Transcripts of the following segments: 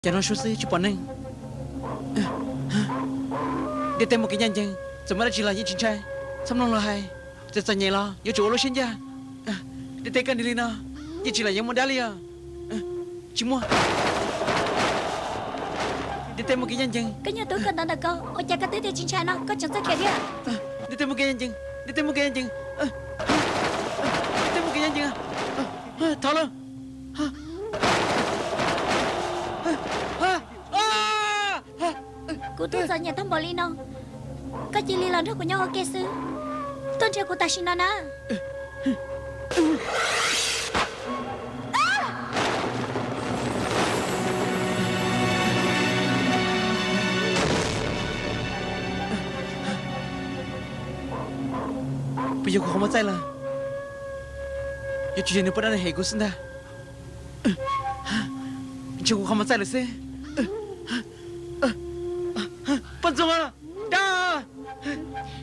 Cov no suab xwb tsis pom neeg. Ntiaj teb muaj kev ncaj ncees, txawm muaj dab tsi los yeej tsis ntshai. Txhob mloog luag hais, txawm txom nyem los yuav tsum ua lub siab ncaj. Ntiaj teb kaj nrig li no, yeej tsis lam yeej muaj dab li os. Tsis muaj. Ntiaj teb muaj kev ncaj ncees. Koj yog tub kawm ntawv ntawm koj, ua cas koj twb tias tsis ntshai no koj tseem txawj khiav thiab? Ntiaj teb muaj kev ncaj ncees, ntiaj teb muaj kev ncaj ncees, ntiaj teb muaj kev ncaj ncees. Thov lawm. Kuv twb txom nyem tag npaum li no, koj cia li los nrog kuv nyob ua ke xwb. Tuaj nrhiav kuv tam sim no na. Puas yog kuv qhov muag txaij lawm? Yuav tsum yog nws poj dab no hem kuv xwb ntag. Ntshe kuv qhov muag txaij lawm xwb. Poj ntxoog, dab!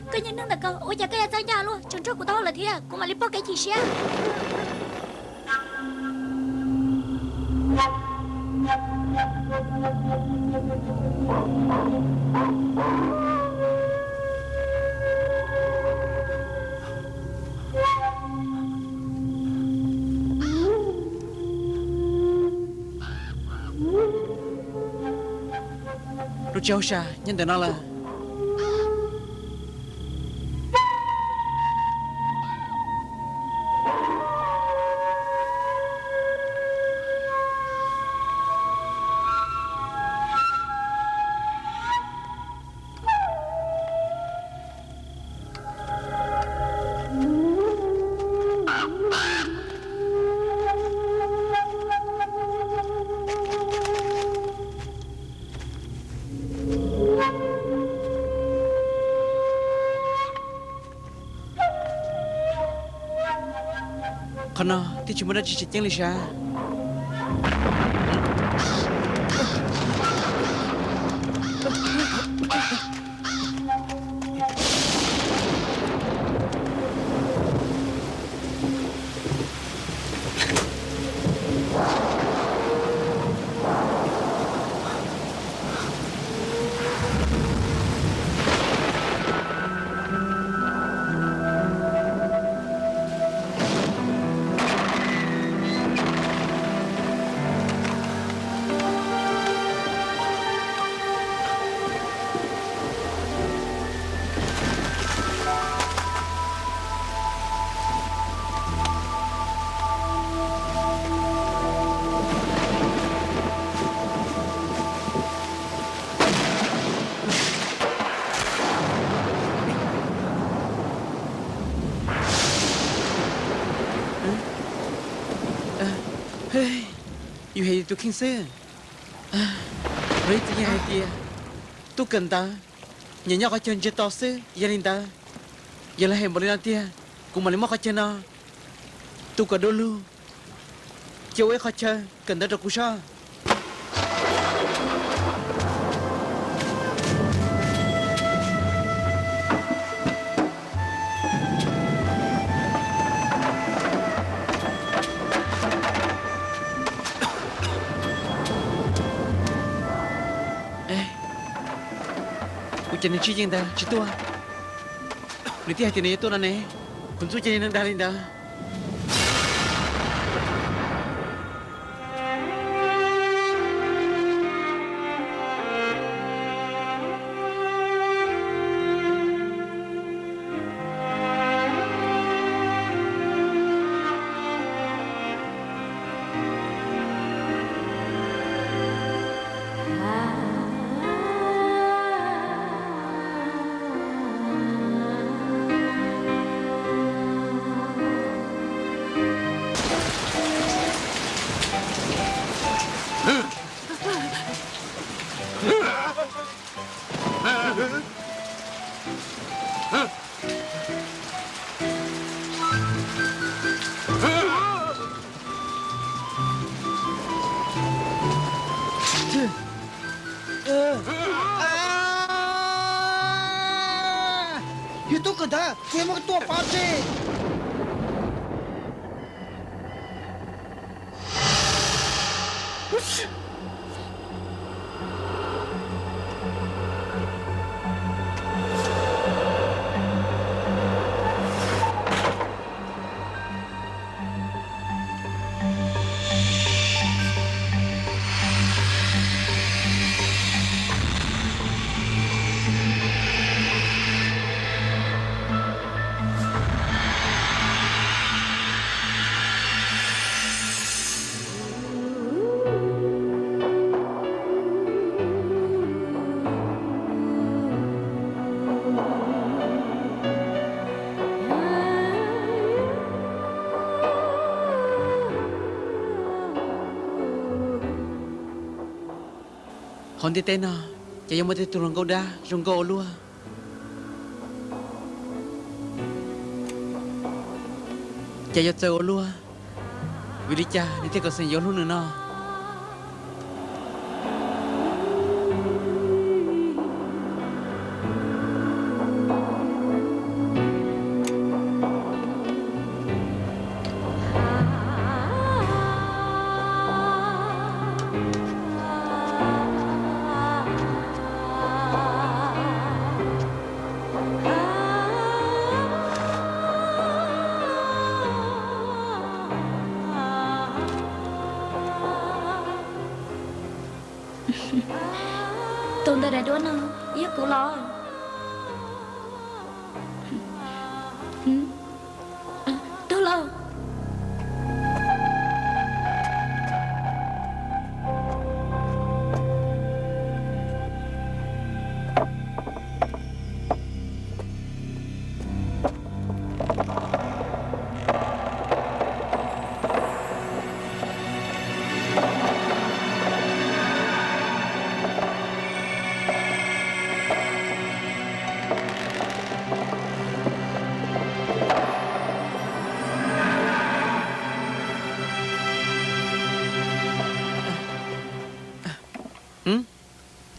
Koj niag neeg ntawm koj, ua cas koj yuav txawj ncaj luaj, tseem nrog kuv taub hau lawm thiab, kuv mam li pauj kev chim siab. Lub tsev hauj sam nyob ntawm no lawm. Qhov no twb tsis muaj dab tsi tseem ceeb li sav. Yus hais yus tus kheej xwb. Los ib txwm yeej hais tias tub kawm ntawv nyiam nyob qhov chaw ntsia to xwb. Yog li ntawd, yog lawv hais npaum li no tiag, kuv mam li muab qhov chaw no tu kom du lug, cia ua ib qhov chaw kawm ntawv rau kuv soj. Kuv cov niag tsiaj yeej ntawd tsis tuaj, nws twb hais tias nws yuav tuaj no ne. Kuv ntxub cov niag neeg dag li ntawd. Yus tub kawm ntawv, kuv yuav muab koj tua pov tseg. Hauv ntiaj teb no, ces yuav muaj tej tug hluas nkauj dab zoo nkauj ua luaj. Ces yuav txawv ua luaj. Vim li cas nws thiaj kom Xeem yuav hlub nws no? Tus ntawm daim duab no yog kuv los? Tug los.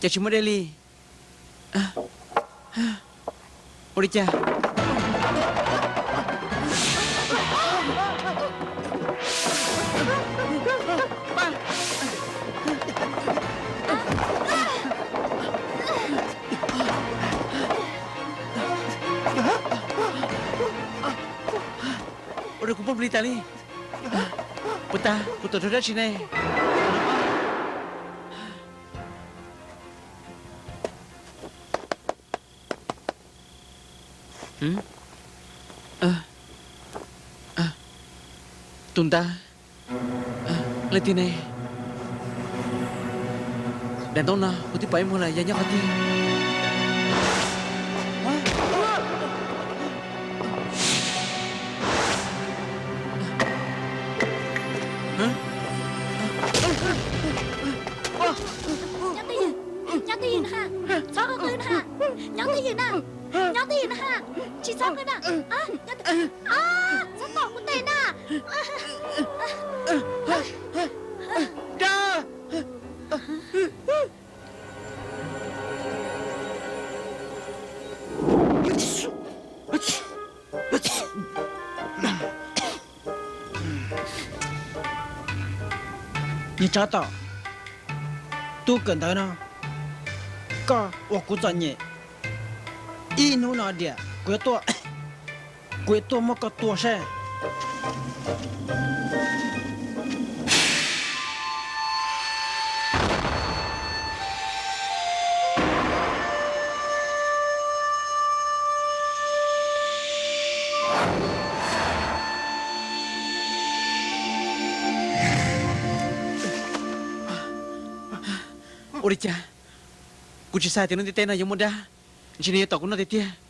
Cas tsis muaj dej li? Ua li cas? Ua rau kuv poob plig tas li. Puas tas kuv tuam rau dab tsi ne? Tus ntawd, leej twg ne? Daim ntoo no kuv twb pom ib muag lawm, yog nyob qhov twg? Nyob twj ywm na, txhob qw na, nyob twj ywm na, nyob twj ywm na, tsis txhob qw na, txhob tom kuv tes na. Niag tsov tom, tub kawm ntawv no, koj ua kuv txom nyem. Ib hnub no diam kuv yuav tuaj, kuv yuav tuaj muab koj tua seb. Ua li cas kuv tsis xav tias lub ntiaj teb no yuav muaj dab, ntshe nws yuav tom kuv noj tiag tiag.